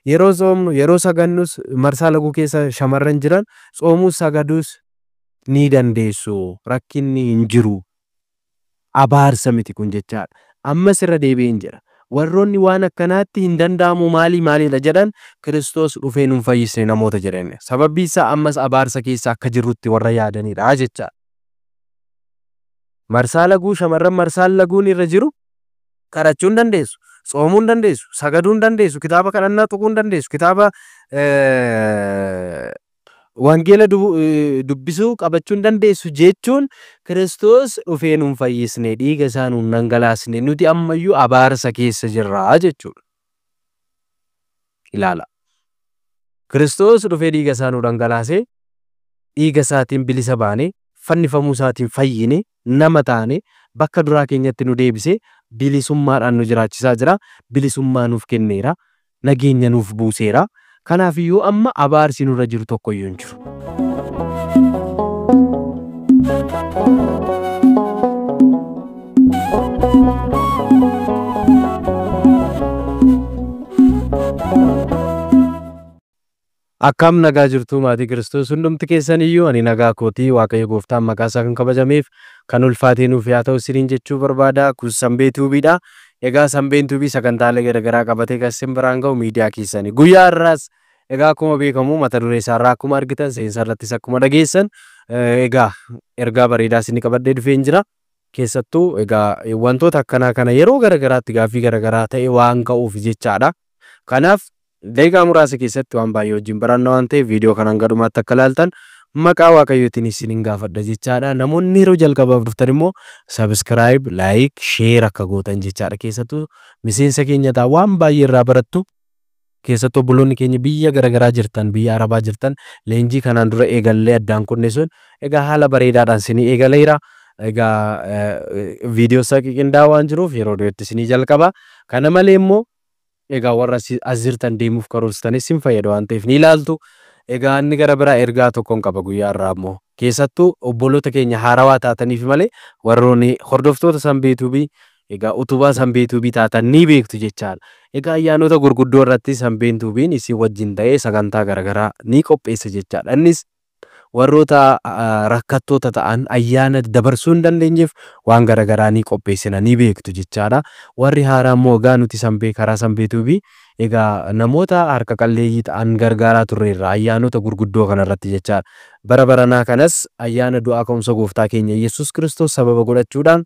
Yeroo tsoomnu, yeroo sagannus marsaa laguu keessa shamarran jiran tsoomuus sagaduus ni dandeessu. Rakkinni hin jiru. Abaarsa miti kun jechaadha. Ammas irra deebi'een jedha. Warroonni waan akkanaatti hin danda'amu maalii maaliidha jedhan Kiristoos dhufee nun fayyisne namoota jedhanidha. Sababbi isaa ammas abaarsa keessa akka jirrutti warra yaadanidha jechaadha. Marsaa laguu shamarran marsaan laguun irra jiru kadhachuu hin dandeessu, tsoomuu hin dandeessu, sagaduu hin dandeessu, kitaaba kadhannaa tuquu hin dandeessu, kitaaba wangeela dubbisuu qabachuu hin dandeessu jechuun Kiristoos dhufee nun fayyisne, dhiiga isaa nun dhangalaasne, nuti ammayyuu abaarsa keessa jirra jechuudha. Ilaala. Kiristoos dhufee dhiiga isaa nu dhangalaasee, dhiiga isaatiin bilisa baane, fannifamuu isaatiin fayyine, nama taane, bakka duraa keenyatti nu deebisee bilisummaadhaan nu jiraachisaa jira. Bilisummaa nuuf kenneera. Nageenya nuuf buuseera. Kanaafiyyuu amma abaarsi nurra jiru tokkoyyuu hin jiru. Akkam nagaa jirtu maatii Kiristoos hundumti keessan iyyuu ani nagaa kootii Waaqayyo gooftaan maqaa isaa kan kabajameef kan ulfaatee nuuf yaa ta'u isiniin jechuu barbaada. Kun Sanbee Tuubiidha. Egaa Sanbeen Tuubii sagantaalee garaagaraa qabatee kan isin biraan ga'u miidiyaa keessani. Guyyaa har'aas egaa akkuma beekamu mata duree isaarraa akkuma argitan seensa irrattis akkuma dhageessan egaa ergaa bareedaa isin qabadhee dhufeen jira. Keessattuu egaa wantoota akkanaa kana yeroo garaagaraatti gaaffii garaagaraa ta'e waan ka'uuf jechaadha. Kanaaf daqiiqaa muraasa keessatti waan baay'ee wajjin baranna waan ta'eef viidiyoo kanaan gadumaatti akka ilaaltan maqaa Waaqayyootiin isiniin gaafadha jechaadha. Namoonni yeroo jalqabaaf dhuftan immoo subscribe, like, share akka gootan jechaadha. Keessattuu miseensa keenya ta'a waan baay'ee irraa barattu. Keessattuu obboloonni keenya biyya garaagaraa jirtan, biyya Arabaa jirtan leenjii kanaan dura eegallee addaan kunne sun egaa haala bareedaadhaan isinii eegaleera. Egaa viidiyoo isaa qindaa'aa waan jiruuf yeroo dhiyootti isinii jalqaba. Kana malee immoo egaa warra as jirtan deemuuf karoorsanis sin fayyada waan ta'eef ni ilaaltu. Egaa inni gara biraa ergaa tokkoon qaba guyyaa har'aa immoo. Keessattuu obboloota keenya haarawaa taataniif malee warroonni hordoftoota Sanbee Tuubii egaa utubaa Sanbee Tuubii taatan ni beektu jechaadha. Egaa ayyaanota gurguddoo irratti Sanbeen Tuubiin isin wajjin ta'ee sagantaa garaagaraa ni qopheessa jechaadha. Innis warroota rakkattoota ta'an ayyaana dabarsuu hin dandeenyeef waan garaagaraa ni qopheessina ni beektu jechaadha. Warri haaraa immoo egaa nuti Sanbee karaa Sanbee Tuubii egaa namoota harka qalleeyyii ta'an gargaaraa turreerra ayyaanota gurguddoo kanarratti jechaadha. Bara baranaa kanas ayyaana du'aa ka'umsa gooftaa keenya Yesuus Kiristoos sababa godhachuudhaan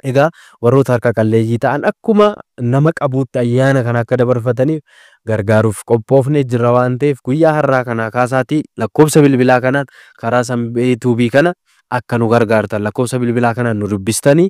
egaa warroota harka qalleeyyii ta'an akkuma nama qabuutti ayyaana kana akka dabarfataniif gargaaruuf qophoofnee jirra waan ta'eef guyyaa har'aa kanaa kaasaatii lakkoofsa bilbilaa kanaan karaa Sanbee Tuubii kana akka nu gargaartan lakkoofsa bilbilaa kanaan nu dubbistanii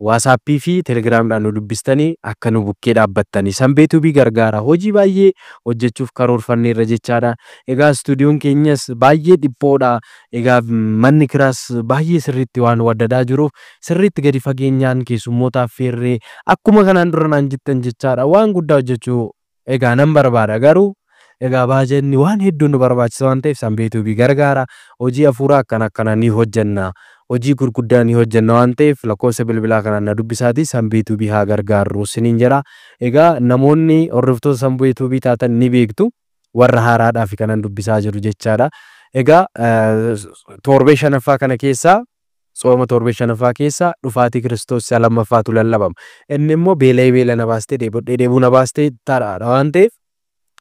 waasaappii fi telegiraamidhaan nu dubbistanii akka nu bukkee dhaabbattanii Sanbee Tuubii gargaara hojii baay'ee hojjechuuf karoorfanneerra jechaadha. Egaa istuudiyoon keenyas baay'ee dhiphoodha. Egaa manni kiraas baay'ee sirriitti waan waddadaa jiruuf sirriitti gadi fageenyaan keessummoota affeerree akkuma kanaan dura naan jettan jechaadha. Waan guddaa hojjechuu egaa nan barbaada garuu egaa baajenni waan hedduun nu barbaachisa waan ta'eef Sanbee Tuubii gargaara. Hojii hafuuraa akkana akkana ni hojjenna. Hojii gurguddaa ni hojjenna waan ta'eef lakkoofsa bilbilaa kanaan na dubbisaatii Sanbee Tuubii haa gargaarru isiniin jedha. Egaa namoonni hordoftoota Sanbee Tuubii taatan ni beektu. Warra haaraadhaaf kanan dubbisaa jiru jechaadha. Egaa torbee shanaffaa kana keessaa tsooma torbee shanaffaa keessaa dhufaatii Kiristoos isa lammaffaatu lallabama. Inni immoo beela'ee beela na baastee dheebodhee dheebuu na baastee taadhaadha waan ta'eef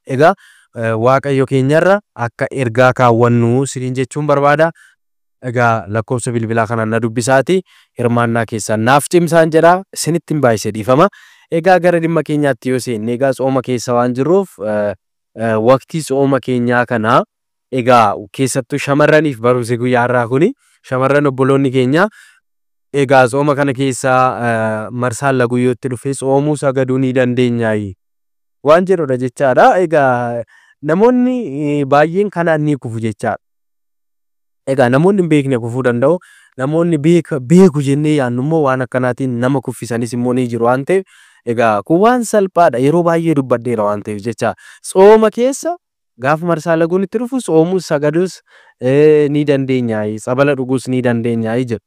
egaa Waaqayyo keenyarra akka ergaa kaawwannu isiniin jechuun barbaada. Egaa lakkoofsa bilbilaa kanaan na dubbisaati hirmaannaa keessan naaf cimsaan jedha isinitti hin baay'ise dhiifama. Egaa gara dhimma keenyaatti yoo seenne egaa tsooma keessa waan jirruuf waqtii tsooma keenyaa kana egaa keessattuu shamarraniif barumsi guyyaa har'aa kuni shamarran obboloonni keenya egaa tsooma kana keessa marsaan laguu yoo itti dhufe tsoomuu sagaduu ni dandeenyaayi waan jedhudha jechaadha. Egaa namoonni baay'een kanaan ni kufu jechaadha. Egaa namoonni hin beekne kufuu danda'u. Namoonni beeku jennee yaadnu immoo waan akkanaatiin nama kuffisanis immoo ni jiru waan ta'eef egaa kun waan salphaadha yeroo baay'ee dubbadheera waan ta'eef jecha tsooma keessa gaafa marsaa laguun itti dhufu tsoomus sagaduus ni dandeenya tsabala dhuguus ni dandeenya jedhu.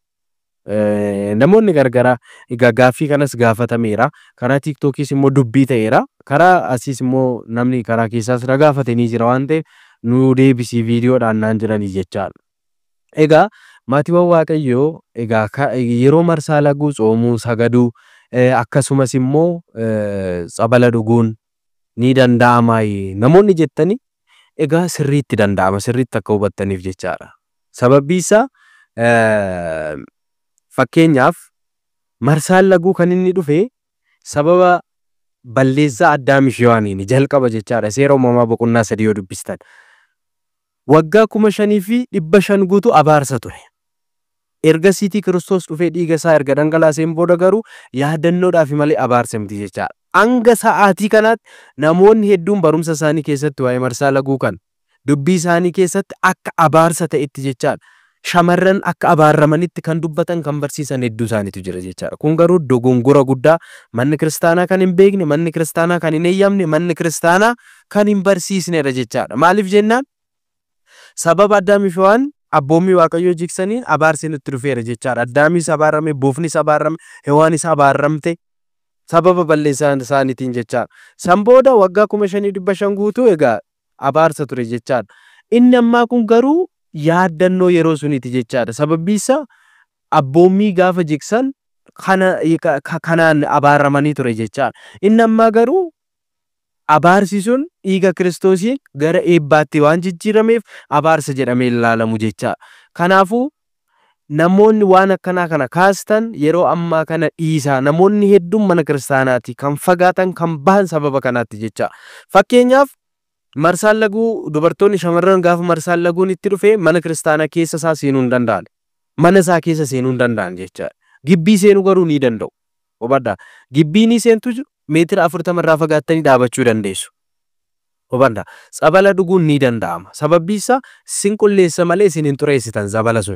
Namoonni gargaraa egaa gaaffii kanas gaafatameera. Karaa tiiktokiis immoo dubbii ta'eera. Karaa asiis immoo namni karaa keessaas na gaafate ni jira waan ta'eef nu deebisii viidiyoodhaan naan jedhanii jechaadha. Egaa maatiiwwan Waaqayyoo, egaa yeroo marsaa laguu tsoomuu, sagaduu, akkasumas immoo tsabala dhuguun ni danda'amaayi namoonni jettani, egaa sirriitti danda'ama, sirriitti akka hubattaniif jechaadha. Sababbi isaa, fakkeenyaaf marsaan laguu kan inni dhufe sababa balleessaa Addaamii fi Hewaaniini jalqaba jechaadha. Seera Uumamaa boqonnaa 3 yoo dubbistan. Waggaa 5500 guutuu abaarsa ture. Ergasiitii Kiristoos dhufee dhiiga isaa erga dhangalaaseen booda garuu yaadannoodhaaf malee abaarsa miti jechaadha. Hanga sa'aatii kanaatti namoonni hedduun barumsa isaanii keessatti waa'ee marsaa laguu kana dubbii isaanii keessatti akka abaarsa ta'etti jechaadha. Shamarran akka abaarramanitti kan dubbatan, kan barsiisan hedduu isaaniitu jira jechaadha. Kun garuu dogongora guddaa manni kiristaanaa kan hin beekne, manni kiristaanaa kan hin eeyyamne, manni kiristaanaa kan hin barsiisnedha jechaadha. Maaliif jennaan, sababa Addaamii fi Hewaan abboommii Waaqayyoo jigsaniin abaarsi nutti dhufeera jechaadha. Addaamis abaarame, bofnis abaarame, Hewaanis abaarramte sababa balleessaa isaaniitiin jechaadha. San booda waggaa 5500 guutuu egaa abaarsa ture jechaadha. Inni ammaa kun garuu yaaddannoo yeroo suniiti jechaadha. Sababbi isaa abboommii gaafa jigsan kanaan abaarramanii ture jechaadha. Inni ammaa garuu abaarsi sun dhiiga Kiristoosiin gara eebbaatti waan jijjiirameef abaarsa jedhamee ilaalamu jechaadha. Kanaafuu namoonni waan akkanaa kana kaastan yeroo ammaa kana dhiisaa. Namoonni hedduun mana kiristaanaati kan fagaatan, kan bahan sababa kanaatti jechaadha. Fakkeenyaaf marsaan laguu, dubartoonni shamarran gaafa marsaan laguun itti dhufe mana kiristaanaa keessa isaa seenuu hin danda'an. Mana isaa keessa seenuu hin danda'an jechaadha. Gibbii seenuu garuu ni danda'u. Hubadhaa. Gibbii ni seentu, meetira 40 irraa fagaattanii dhaabachuu dandeessu. Hubadhaa. Tsabala dhuguun ni danda'ama. Sababbi isaa sin qulleessa malee isin hin xureessitan tsabala sun.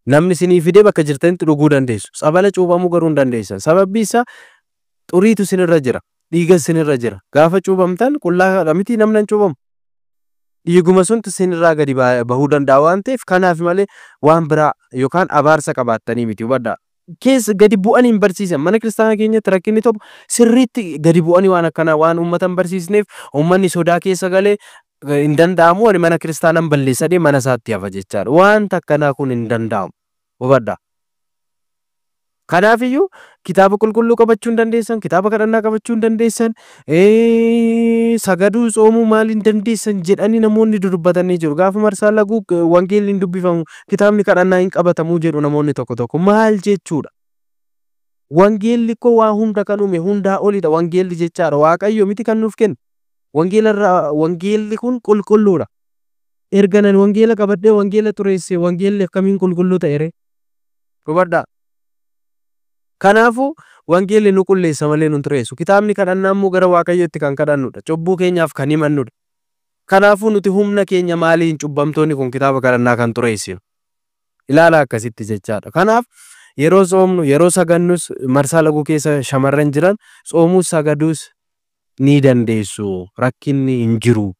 Namni isinii fidee bakka jirtanitti dhuguu dandeessu. Tsabala cuuphamuu garuu hin dandeessan. Sababbi isaa xuriitu isinirra jira. Dhiiga isinirra jira. Gaafa cuuphamtan qullaadha miti namni hin cuuphamu. Dhiiguma suntu isinirraa gadi bahuu danda'a waan ta'eef kanaaf malee waan biraa yookaan abaarsa qabaattanii miti, hubadhaa. Keessa gadi bu'anii hin barsiisan. Mana kiristaanaa keenyatti rakkinni tokko sirriitti gadi bu'anii waan akkanaa waan uummata hin barsiisneef uummanni sodaa keessa galee hin danda'amu, ani mana kiristaanaan balleessadhee mana isaatti hafa jechaadha. Wanta akkanaa kun hin danda'amu. Hubadhaa. Kanaafiyyuu kitaaba qulqulluu qabachuu hin dandeessan, kitaaba kadhannaa qabachuu hin dandeessan, sagaduu, tsoomuu maal hin dandeessan jedhanii namoonni dudubbatanii jiru. Gaafa marsaa laguu wangeelli hin dubbifamu, kitaabni kadhannaa hin qabatamuu jedhu namoonni tokko tokko. Maal jechuudha? Wangeelli koo waa hunda kan uume hundaa olidha wangeelli jechaadha. Waaqayyo miti kan nuuf kennu. Wangeela irraa wangeelli kun qulqulluudha. Erga nan wangeela qabadhee wangeela xureesse, wangeelli akkamiin qulqulluu ta'e ree? Hubadhaa. Kanaafuu wangeelli nu qulleessa malee nu xureessu. Kitaabni kadhannaa immoo gara Waaqayyootti kan kadhannudha. Cubbuu keenyaaf kan himannudha. Kanaafuu nuti humna keenya maaliin cubbamtoonni kun kitaaba kadhannaa kan xureessinu? Ilaala akkasitti jechaadha. Kanaaf yeroo tsoomnu, yeroo sagannus, marsaa laguu keessa shamarran jiran tsoomuus sagaduus ni dandeessu. Rakkinni hin jiru.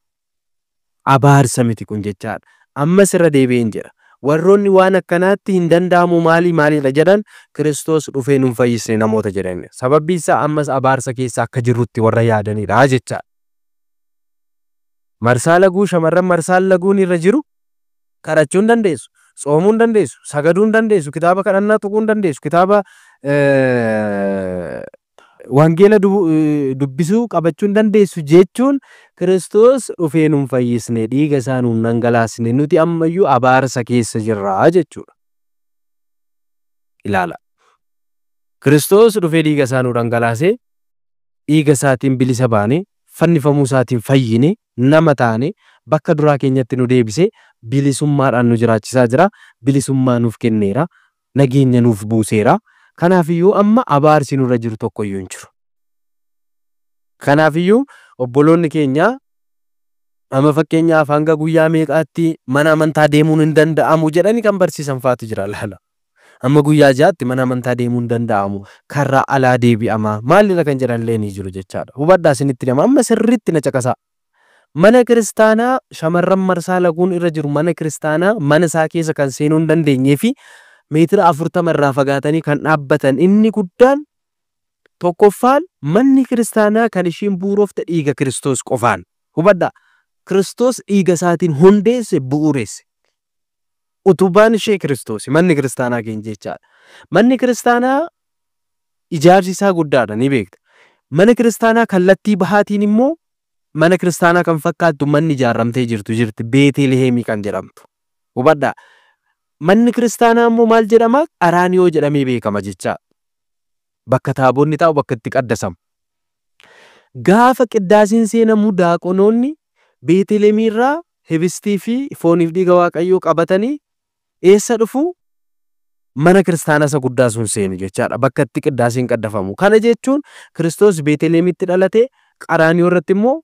Abaarsa miti kun jechaadha. Ammas irra deebi'een jedha. Warroonni waan akkanaatti hin danda'amu maalii maaliidha jedhan, Kiristoos dhufee nun fayyisne namoota jedhanidha. Sababbi isaa ammas abaarsa keessa akka jirrutti warra yaadanidha jechaadha. Marsaa laguu, shamarran marsaan laguun irra jiru kadhachuu hin dandeessu, tsoomuu hin dandeessu, sagaduu hin dandeessu, kitaaba kadhannaa tuquu hin dandeessu, kitaaba wangeela dubbisuu qabachuu hin dandeessu jechuun Kiristoos dhufee nun fayyisne, dhiiga isaa nun dhangalaasne, nuti ammayyuu abaarsa keessa jirra jechuudha. Ilaala. Kiristoos dhufee dhiiga isaa nu dhangalaasee, dhiiga isaatiin bilisa baane, fannifamuu isaatiin fayyine, nama taane, bakka duraa keenyatti nu deebisee bilisummaadhaan nu jiraachisaa jira. Bilisummaa nuuf kenneera. Nageenya nuuf buuseera. Kanaafiyyuu amma abaarsi nurra jiru tokkoyyuu hin jiru. Kanaafiyyuu obboloonni keenya amma fakkeenyaaf hanga guyyaa meeqaatti mana amantaa deemuun hin danda'amu jedhanii kan barsiisan faatu jira, laala. Amma guyyaa 6tti mana amantaa deemuu hin danda'amu. Karraa alaa deebi'ama. Maalidha kan jedhanillee ni jiru jechaadha. Hubadhaa, isinitti hima, amma sirriitti na caqasaa. Mana kiristaanaa shamarran marsaa laguun irra jiru mana kiristaanaa mana isaa keessa kan seenuu hin dandeenyee fi meetira 40 irraa fagaatanii kan dhaabbatan inni guddaan tokkoffaan manni kiristaanaa kan ishiin bu'uurofte dhiiga Kiristoos qofaan. Hubadhaa, Kiristoos dhiiga isaatiin hundeesse, bu'uuresse. Utubaan ishee Kiristoos manni kiristaanaa keenya jechaadha. Manni kiristaanaa ijaarsi isaa guddaadha ni beekta. Mana kiristaanaa kallattii bahaatiin immoo mana kiristaanaa kan fakkaattu manni ijaaramtee jirtu jirti, Beeteliheemii kan jedhamtu. Hubadhaa. Manni kiristaanaa immoo maal jedhama? Qaraaniyoo jedhamee beekama jechaadha. Bakka taabonni taa'u, bakka itti qaddasamu. Gaafa qiddaasiin seenamu daaqonoonni Beeteliheemii irraa hibistii fi fooniif dhiiga Waaqayyoo qabatanii eessa dhufu? Mana kiristaanaa isa guddaa sun seenu jechaadha. Bakka itti qiddaasiin qaddafamu. Kana jechuun Kiristoos Beeteliheemitti dhalate, Qaraaniyoo irratti immoo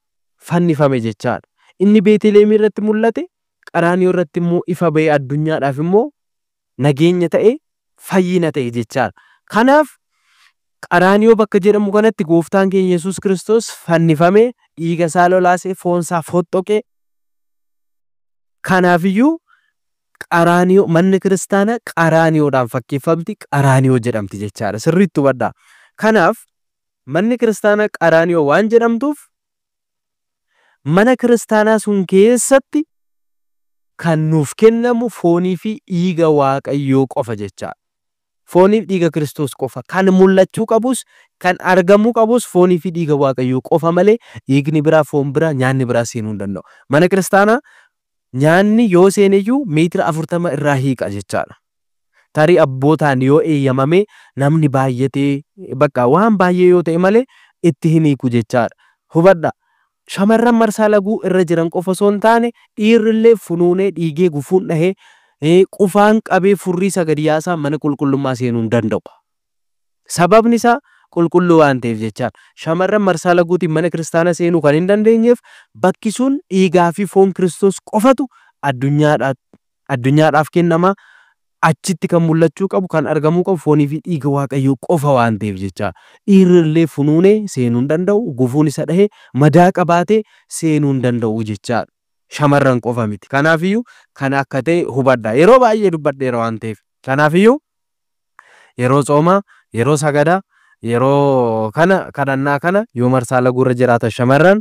fannifame jechaadha. Inni Beeteliheemii irratti mul'ate, Qaraaniyoo irratti immoo ifa ba'ee addunyaadhaaf immoo nageenya ta'e, fayyina ta'e jechaadha. Kanaaf Qaraaniyoo bakka jedhamu kanatti gooftaan keenya Yesuus Kiristoos fannifame, dhiiga isaa lolaasee, foon isaa foxxoqe. Kanaafiyyuu Qaraaniyoo, manni kiristaanaa Qaraaniyoodhaan fakkeeffamti, Qaraaniyoo jedhamti jechaadha. Sirriitti hubadhaa. Kanaaf manni kiristaanaa Qaraaniyoo waan jedhamtuuf mana kiristaanaa sun keessatti kan nuuf kennamu foonii fi dhiiga Waaqayyoo qofa jechaadha. Fooniif dhiiga Kiristoos qofa. Kan mul'achuu qabus, kan argamuu qabus foonii fi dhiiga Waaqayyoo qofa malee dhiigni biraa, foon biraa, nyaanni biraa seenuu hin danda'u. Mana kiristaanaa nyaanni yoo seeneyyuu meetira 40 irraa hiiqa jechaadha. Tarii abbootaan yoo eeyyamame, namni baay'atee bakka waan baay'ee yoo ta'e malee itti hin hiiku jechaadha. Hubadhaa. Shamarran marsaa laguu irra jiran qofa osoo hin taane dhiirrillee funuunee dhiigee gufuun dhahee qufaan qabee furrii isa gadi yaasaa mana qulqullummaa seenuu hin danda'u. Sababni isaa qulqulluu waan ta'eef jechaadha. Shamarran marsaa laguutiin mana kiristaanaa seenuu kan hin dandeenyeef bakki sun dhiigaa fi foon Kiristoos qofatu addunyaadhaaf kennama. Achitti kan mul'achuu qabu, kan argamuu qabu foonii fi dhiiga Waaqayyoo qofa waan ta'eef jechaadha. Dhiirrillee funuunee seenuu hin danda'u, gufuun isa dhahee madaa qabaatee seenuu hin danda'u jechaadha. Shamarran qofa miti. Kanaafiyyuu kana akka ta'e hubadhaa. Yeroo baay'ee dubbadheera waan ta'eef. Kanaafiyyuu yeroo tsoomaa, yeroo sagadaa, yeroo kana kadhannaa kana yoo marsaa laguurra jiraatan shamarran,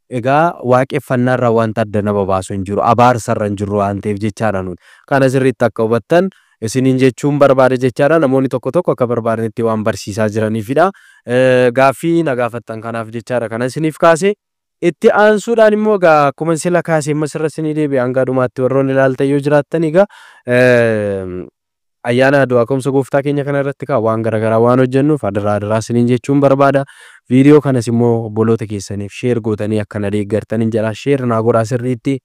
egaa waaqeffannaarraa wanta adda nama baasu hin jiru. Abaarsarra hin jirru waan ta'eef jechaadha nuti. Kana sirriitti akka hubattan isiniin jechuun barbaade jechaadha. Namoonni tokko tokko akka barbaadanitti waan barsiisaa jiraniifidha. Gaaffii na gaafattan kanaaf jechaadha kana isiniif kaase. Itti aansuudhaan immoo egaa akkuma sila kaase ammas irra isinii deebi'a, hanga dhumaatti warroonni ilaaltan yoo jiraattan, egaa ayyaana du'aa ka'umsa gooftaa keenya kana irratti kaa waan garaagaraa waan hojjennuuf adaraa adaraa isiniin jechuun barbaada. Viidiyoo kanas immoo obboloota keessaniif share gootanii akka na deeggartaniin jedha. Share naa godhaa sirriitti.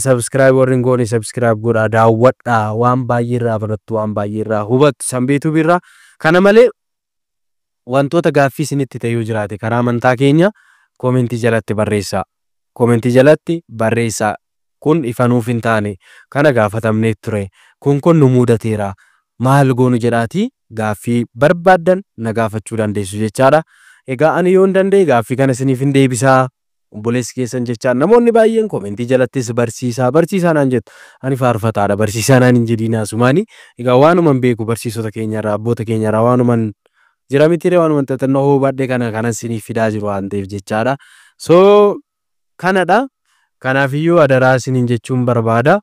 Subscribe warri hin goone subscribe godhaa, daawwadhaa, waan baay'ee irraa barattu, waan baay'ee irraa hubattu Sanbeetuu birraa. Kana malee wantoota gaaffii isinitti ta'e yoo jiraate karaa amantaa keenya koomentii jalatti barreessaa. Koomentii jalatti barreessaa. Kun ifa nuuf hin taane, kana gaafatamnee ture, kun kun nu mudateera, maal goonu jedhaatii gaaffii barbaaddan na gaafachuu dandeessu jechaadha. Egaa ani yoo hin danda'e gaaffii kana isiniif hin deebisaa. Obboleessi keessan jechaa namoonni baay'een koomentii jalattis barsiisaa barsiisaa naan jettu. Ani faarfataadha, barsiisaa naan hin jedhiin asumaani. Egaa waanuman beeku barsiisota keenyarraa, abboota keenyarraa waanuman jira miti, waanuman xaxannoo hubadhe kana kanan isiniif fidaa jiru waan ta'eef jechaadha. So kanadha. Kanaafiyyuu adaraa isiniin jechuun barbaada.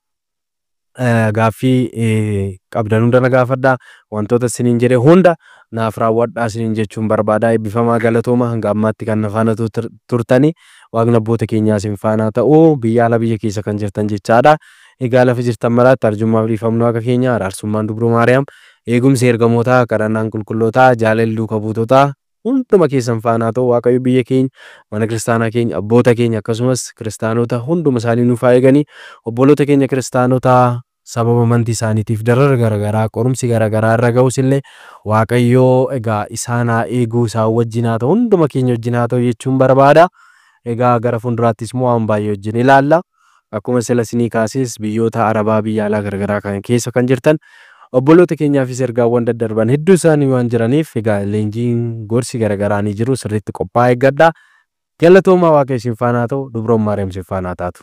Gaaffii qabdan hunda na gaafadhaa. Wantoota isiniin jedhe hunda naaf raawwadhaa isiniin jechuun barbaada. Eebbifamaa, galatooma, hanga ammaatti kan na faana turtani. Waaqni abboota keenyaa isin faana ta'u, biyya ala biyya keessa kan jirtan jechaadha. Egaa lafa jirtan maraatti arjummaaf dhiifamni Waaqa keenya, araarsummaan Dubroo Maariyaam, eegumsi ergamootaa, kadhannaan qulqullootaa, jaalalli duuka buutotaa hunduma keessan faana ta'u. Waaqayyo biyya keenya, mana kiristaanaa keenya, abboota keenya akkasumas kiristaanota hunduma isaanii nuuf haa eeganii. Obboloota keenya kiristaanotaa sababa amantii isaaniitiif darara garaagaraa, qorumsi garaagaraa irra ga'us illee Waaqayyo egaa isaan haa eeguu, isaan wajjin haa ta'u, hunduma keenya wajjin haa ta'u jechuun barbaada. Egaa gara fuulduraattis immoo waan baay'ee wajjin ilaalla. Akkuma sila isinii kaases biyyoota Arabaa, biyya alaa garaagaraa kan keessa kan jirtan obboloota keenyaafis ergaawwan daddarban hedduu isaanii waan jiraniif egaa leenjiin gorsi garaagaraa ni jiru, sirriitti qophaa'aa eeggadhaa. Galatoomaa, Waaqa isin faana haa ta'u, Dubroon Maariyaam isin faana haa taatu.